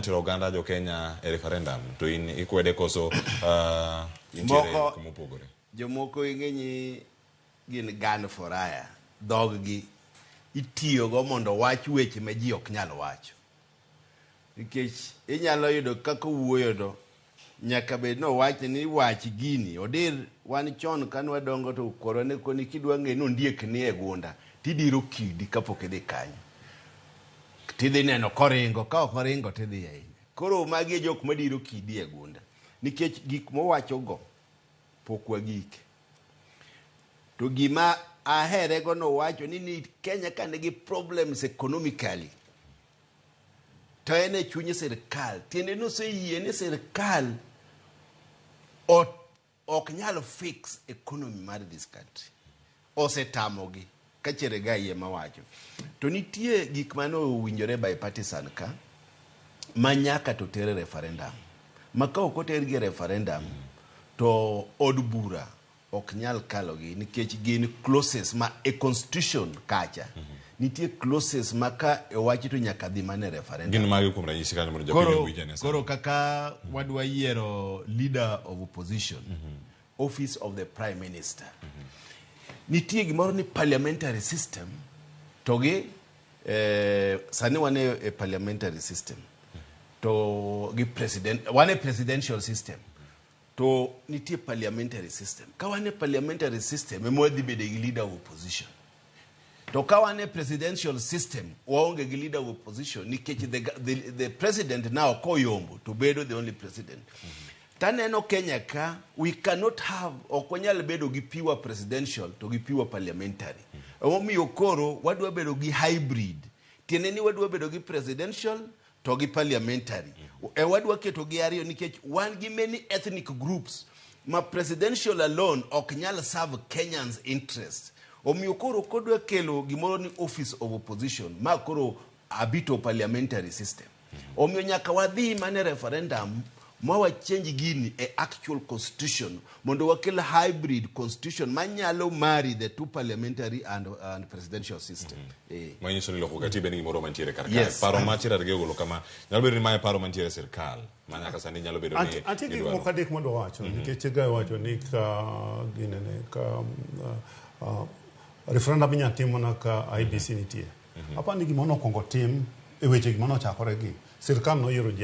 tero oganda jo Kenya e referendum to in ikwede koso intiere kuma opogore? Jomoko ing'e ni gin gun for hire, dhog gi itiyogo mondo owach weche ma ji ok nyal wacho. Nikech inyalo yudo kaka owuoyo no, nyaka bed ni owach ni wach gini, odir wan chon kane wadongo to kwarwa ne koni kidwa ng'e ni ondiek ni e gunda, tidiro kidi kapok idhi kanyo. Tidhi neno koringo, ka ok oringo tidhi ahinya. Koro magi e jok madiro kidi e gunda. Nikech gik mowacho go pok wagike. To gima ahere go nowacho ni Kenya ka nigi problems economically to en e chuny sirkal, tiende ni oseyie ni sirkal ok nyal fix economy mar this country. Osetamogi ka Cherargei ema wacho. To nitie gik mane owinjore bipartisan ka ma nyaka to ter e referendum. Ma ka ok otergi e referendum to od bura ok nyal kalogi nikech gin clauses ma e constitution kacha. Nitie clauses ma ka owachi to nyaka dhi mana e referendum. Gin mage kuom ranyisi kanyo mondo japiny owinj ane sani? Koro kaka wadwa yiero leader of opposition, office of the prime minister. Nitie gimoro ni parliamentary system to gi sani wan e parliamentary system to gi president, wan e presidential system to nitie parliamentary system. Ka wan e parliamentary system ema wadhi bedo gi leader of opposition. To ka wan e presidential system waonge gi leader of opposition nikech the president now koyombo to bedo the only president. Taneno Kenya ka we cannot have, ok wanyal bedo gi pure presidential to gi pure parliamentary. Emomiyo koro wadwa bedo gi hybrid. Tiende ni wadwa bedo gi presidential to gi parliamentary. E wadwa keto gi ariyo nikech wan gi many ethnic groups ma presidential alone ok nyal serve Kenyans interest. Omiyo koro kodwa kelo gimoro ni office of opposition ma koro abito parliamentary system. Omiyo nyaka wadhi mane referendum ma wa change gini e actual constitution mondo wakel hybrid constitution manyalo marry the two parliamentary and presidential system. Manyiso ni loko katiba en gimoro mantiere kar kae. Paro ma Cherargei ogolo kama nyalo bedo ni mae paro mantiere e sirkal ma nyaka sani nyalo bedo ni Antie gik gidwaro. moko adek madwa wacho nikech Gai wacho ni ka ginene ka referendum inyalo tim mana ka IEBC nitie. Aparo ni gima nokwongo tim e weche gima nochakore gi sirkal noyiero ji.